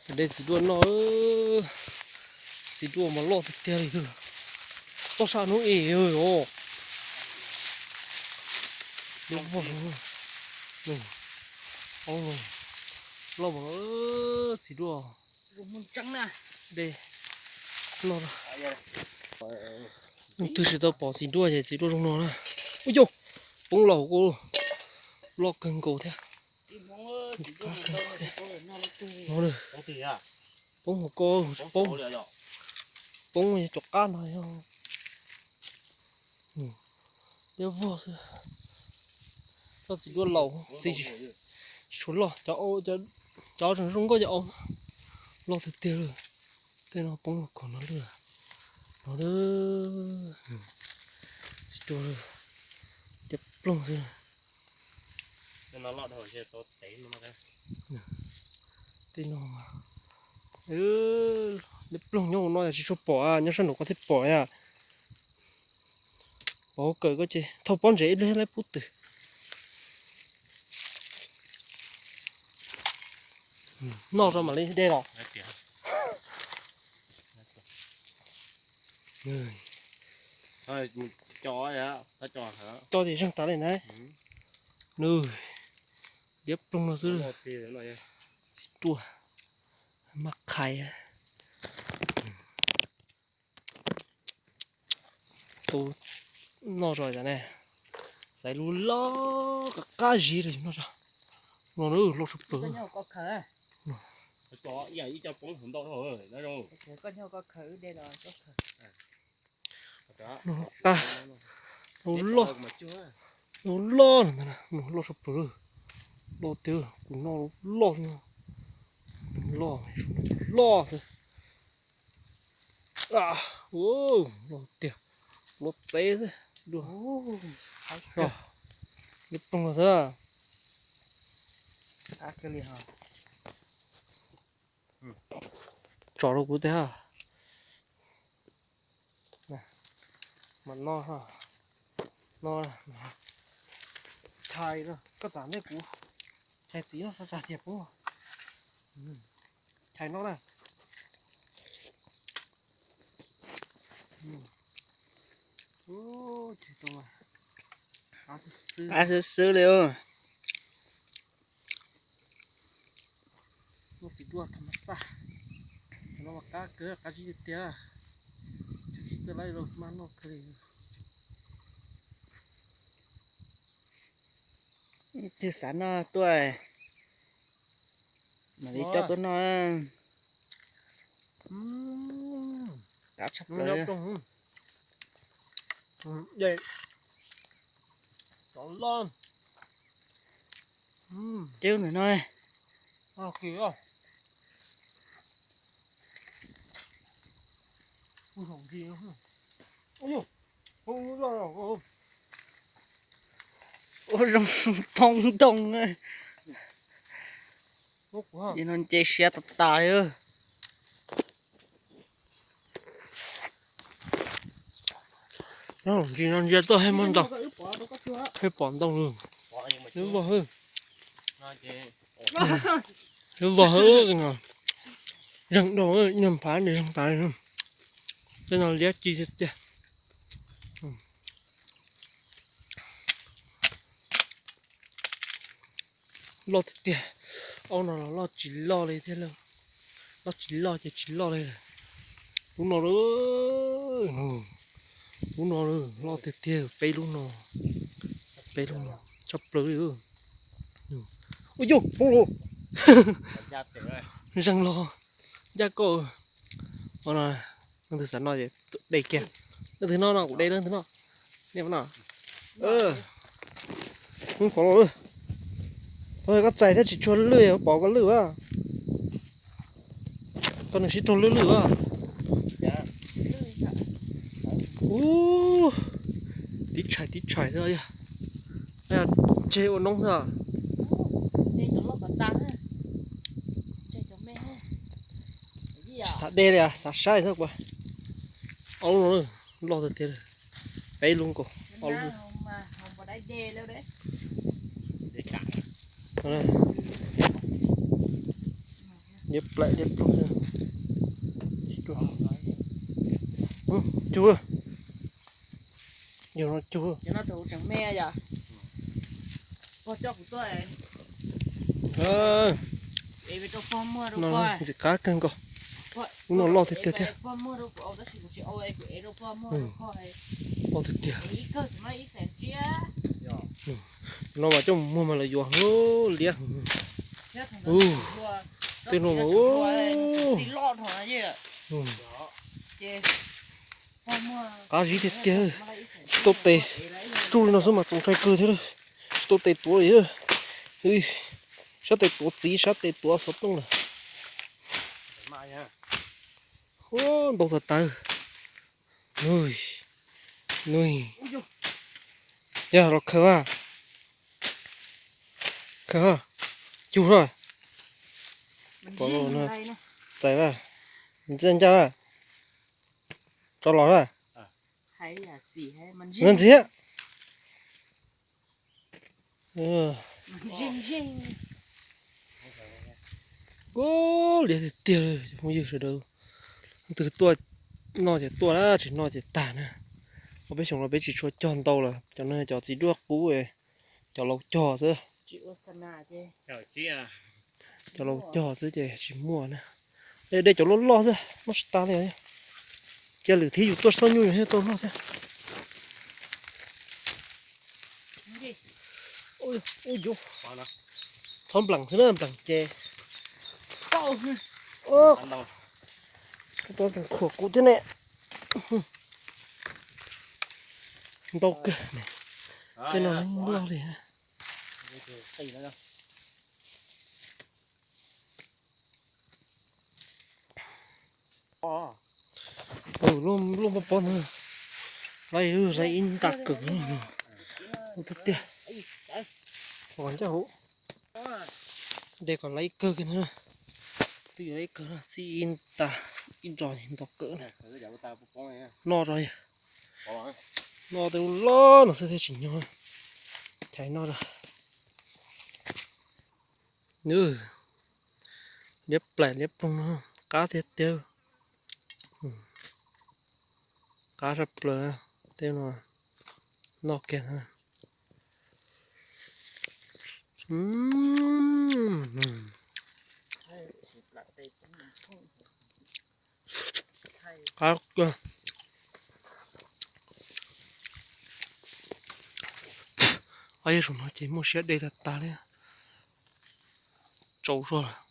De txiv duaj noj, txiv duaj mas loj tiag tiag li. Toj sab hnub i os. Loj mas txiv duaj. De noj. Leej twg tsis tau pom txiv duaj ces txiv duaj zoo no na. Ub yauj, poob laus kuj loj kawg nkaus thiab. Poob hauv ko, poob, poob cov qab no yog liab vog xwb. Cov txiv duaj laus txiv tsis tshua loj, cov tseem zoo nkauj cov au loj tiag tiag li. Tej no poob los kom no lwj no. Txiv duaj liab ploog xwb. Tej no liab ploog nyob hauv no yog tsis tshua pom, nyob sab nraum ko thiaj pom na. Pom hauv kawm ko ces thauj pob ntseg ib lub lab pub twg. Noj tso mam li de los. Coj ces zeeg tas li na. Nws liab ploog no xwb. Txiv duaj, maj qhais. Tus noj tso ne, xaiv lub loj qab qab zis li noj tso. No loj tshaj plaws. Lub loj, lub loj no ntag, loj tshaj plaws. Loj tiag, kuv noj loj xwb. Loj, loj xwb. Loj tiag, loj txav xwb. Liab ploog los xwb. Tso rau kuv tej ha. Mas no, no, chais no, koj txam ntej kuv chais txiv no tso tsam cia poob. Chais no na. Qab xwb xwb li. Muaj txiv duaj tham mas xaj, no mas qab kawg, qab zib tiag tiag. Tsis txawj laij los mas noj kawg li. Twg xav noj tuaj, mam li coj tuaj noj. Qab tshaj plaws. Ceb ntawm no. Ua zoo poob ntoo. Ces no nce siab tas tas li. Ntsis no ntsia tuaj haj muaj ntoo, haj pom ntoo lawm. Lub vog hwb, lub vog hwb, zeeg dhau, ib nyuag phav nws zeeg tas li. Tej no liab ci tiag tiag. Loj tiag tiag. Aub no los loj tsis loj li thiab lauj. Loj tsis loj ces tsis loj li. Lub no, lub no loj tiag tiag, peb lub no, peb lub no tshaj plaws li. Ua yus, zeeg los ncaj koj. Leej twg xav noj ces de kiag. Leej twg noj no kuv de, leej twg noj. Nej noj. Koj txais thiab tsis tshua lwj, pom koj lwj a. Koj nws sib raug lwj lwj a. Ub, tib tshais tib tshais xwb yog. Tseg ua noob xwb. Xav de li, xav saib xwb. Aub, loj tiag tiag. Peb lub nkaus, ob lub. Liab plaim liab ploog. Cug, yog no cug. No ntxim qab kawg nkaus. Ub, no loj tiag tiag thiab. Loj tiag tiag. No mas coj mus muag mas lawv yuav liab. Tej no mas qab zib tiag tiag. Tsis tau tes, tsuj li no xwb mas txaus ntshai kawg thiab. Tsis tau tes tuav li. Sab tes tuav txiv, sab tes tuav xov tooj lawm. Ntau tas tas. Nws, nws, yog los khaws a, khaws, cug a. Txais a, ntxia ncaj a, tso los a. Ntxiv. Ub, liab tiag tiag li cov phooj ywg sawv daws. Leej twg tuaj noj ces tuaj na, tsis noj ces tag na. Ho peb xyoo los peb tsis tshua cog ntau lawm, cov no cov txiv duaj qub, cov laus cog xwb. Cov laus cog xwb ces tsis muaj na. Dej cov loj loj xwb, noj tsis tas li. Cia lwm thib yus tuaj txhob nyuj yus thiaj tau noj thiab. Txhob nplees xwb na, nplees ces tau khuam kuv thiab ne. Ntau kawg, tej no loj li. Lub pob pob ntawd, laiv ib nta kawm tiag tiag. Ncaj hauv de kom laiv ib kawg kiag ntag. Twb yuav laiv ib kawg, txij ib nta ib nrog nto kawm na. Noj rau yog, noj tej lub loj no xwb thiaj tsis nyog. Chais noj rau. Liab plaim liab ploog no qab tiag tiag. Qab tshaj plaws tej no, noj kiag na. Qab kawg. Ob yog saum no ces muaj siab de tag tag li. Tsaus zog lawm.